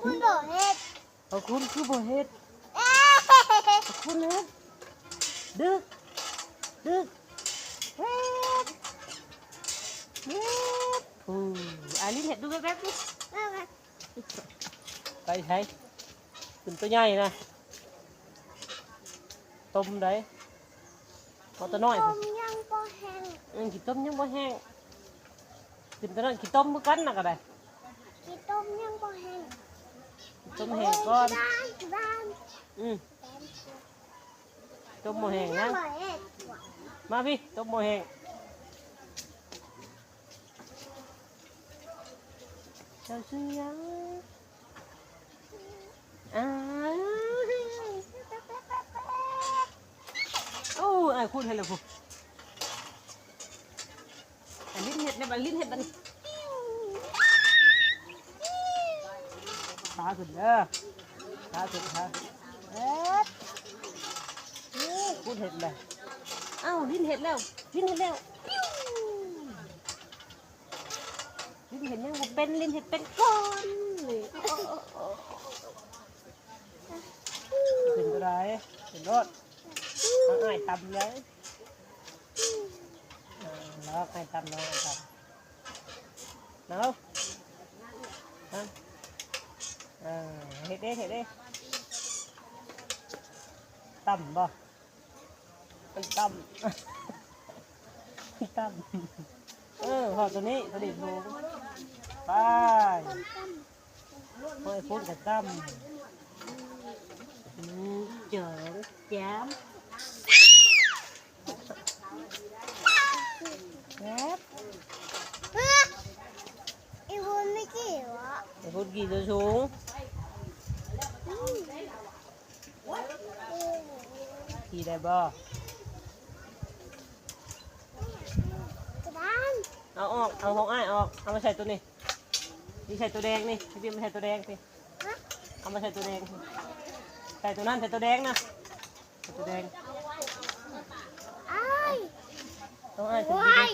ຄຸນບໍ່ເຮັດ ເອົາຄຸນຄືບໍ່ເຮັດ ເອີ ເອົາຄຸນເຮັດ ດຶກ ດຶກ ແວບ ແວບ ໂອ້ ອາລິນເຮັດດູແວບໆ ໄປໃສ? ຂຶ້ນໂຕໃຫຍ່ນະ ຕົ້ມໃດ ເອົາໂຕນ້ອຍ ຂີ້ຕົມຍັງບໍ່ແຫ້ງ ເອີ ຂີ້ຕົມຍັງບໍ່ແຫ້ງ ຂຶ້ນໂຕນັ້ນ ຂີ້ຕົມຄືກັນນະກໍໄດ້ ຂີ້ຕົມຍັງບໍ່ແຫ້ງ ຕົ້ມແຫ້ງກ່ອນ ອືມ ຕົ້ມບໍ່ແຫ້ງນະ ມາພີ້ ຕົ້ມບໍ່ແຫ້ງ ເຈົ້າຊື່ຫຍັງ? ອ້າວ ໂອ້ ອ້າຍຄູນເຮັດແລ້ວພຸ້ນ ອາລິນເຮັດແລ້ວ ອາລິນເຮັດບັດນີ້ ຂາຂຶ້ນເດີ ຂາຂຶ້ນ ຂາຂຶ້ນ ເຮັດ ຄູນເຮັດແລ້ວ ອ້າວ ລິນເຮັດແລ້ວ ລິນເຮັດແລ້ວ ລິນເຮັດຫຍັງບໍ່ເປັນ ລິນເຮັດເປັນກ່ອນ ນີ້ ຂຶ້ນບໍ່ໄດ້ ຂຶ້ນໂລດ ເອົາອ້າຍຕຳເລີຍ ເອົາ ລອງອ້າຍຕຳ ລອງອ້າຍຕຳ ເອົາ ຮະ ເອີ ເຮັດເດ້ ເຮັດເດ້ ຕຳບໍ່? ໄປຕຳ ໄປຕຳ ເອີ ພໍໂຕນີ້ ໂຕນີ້ໂຖ ໄປ ພໍພຸ້ນກໍຕຳ ໜຶ່ງ ສອງ ສາມ ແຊບ ອີ່ພຸ້ນມີກີ່ວະ ໄອ້ພຸ້ນກີ່ຕົວສູງ ອືມ ຂີ່ໄດ້ບໍ່? ກະດານ ເອົາອອກ ເອົາຂອງອ້າຍອອກ ເອົາມາໃສ່ໂຕນີ້ ນີ້ໃສ່ໂຕແດງນີ້ ໃຫ້ພີ່ມາໃສ່ໂຕແດງພີ້ ຮະ ເອົາມາໃສ່ໂຕແດງພີ້ ໃສ່ໂຕນັ້ນ ໃສ່ໂຕແດງນະ ໃສ່ໂຕແດງ ອ້າຍ ຂອງອ້າຍຖືກດິນ ໂອ້ຍ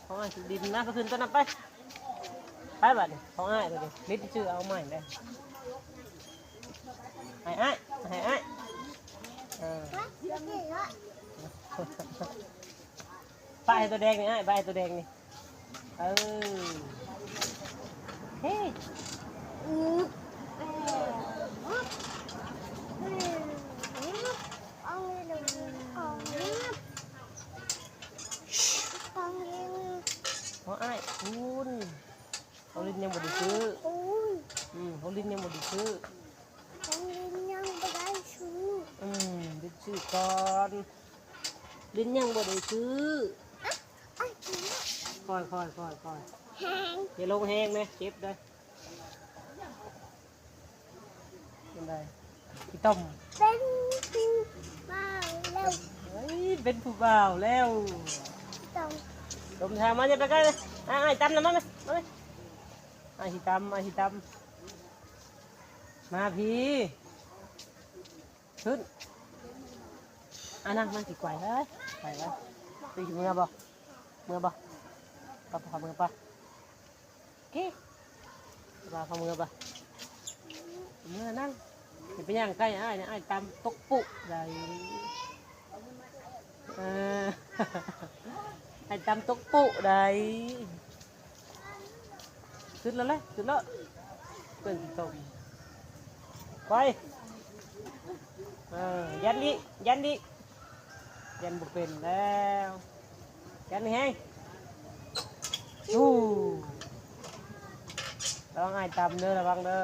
ຂອງອ້າຍຖືກດິນນະ ໄປຂຶ້ນໂຕນັ້ນໄປ ໄປບາດນີ້ ຂອງອ້າຍໂຕນີ້ ລິນຊື້ເອົາໃໝ່ເດ້. ໃຫ້ອ້າຍ ໃຫ້ອ້າຍ ເອີ ປະໃຫ້ໂຕແດງນີ້ອ້າຍ ປະໃຫ້ໂຕແດງນີ້ ເອີ ເຮ ອືບ ຂອງອ້າຍ ຂອງລິນຍັງບໍ່ໄດ້ຊື້ ຂອງອ້າຍ ຂອງລິນຍັງບໍ່ໄດ້ຊື້ ຂອງລິນ ອືມ ຂອງລິນຍັງບໍ່ໄດ້ຊື້ ຂອງລິນຍັງບໍ່ໄດ້ຊື້ ອືມ ລິນຊື້ກ່ອນ ລິນຍັງບໍ່ໄດ້ຊື້ ອະ ອ້າຍກິນ ຄ່ອຍໆໆໆ ແຮງ ຢ່າລົງແຮງນະ ເຈັບເດີ. ເປັນໃດ? ຂີ້ຕົມ ເປັນຜູ້ບ່າວແລ້ວ ເອີຍ ເປັນຜູ້ບ່າວແລ້ວ ຂີ້ຕົມ ຕົມທາງມາ ຢ່າໄປໃກ້ ອ້າຍ ອ້າຍຕຳນຳ ມາ ມາ ອ້າຍຊິຕຳ ອ້າຍຊິຕຳ ມາພີ້ ຂຶ້ນ ອ່າ ນັ່ງ ນັ່ງຊິໄກວເຮີ້ຍ ໄກວເຮີ້ຍ ໄປຊິເມືອບໍ່? ເມືອບໍ່? ໄປ ໄປ ເມືອບໍ່? ໂອເຄ ວ່າເຂົາເມືອບໍ່? ເມືອນັ່ງ ຊິໄປຍ່າງໃກ້ອ້າຍນະ ອ້າຍຕຳຕົກປຸໄດ໋ ເອີ ອ້າຍຕຳຕົກປຸໄດ໋ ຂຶ້ນແລ້ວແຫຼະ ຂຶ້ນແລ້ວ ເພິ່ນຕົມ ໄປ ເອີ ຢັນອີກ ຢັນອີກ ຢັນບໍ່ເປັນແລ້ວ ຢັນແຮງ ອູ້ ລະວັງອ້າຍຕຳເດີ ລະວັງເດີ.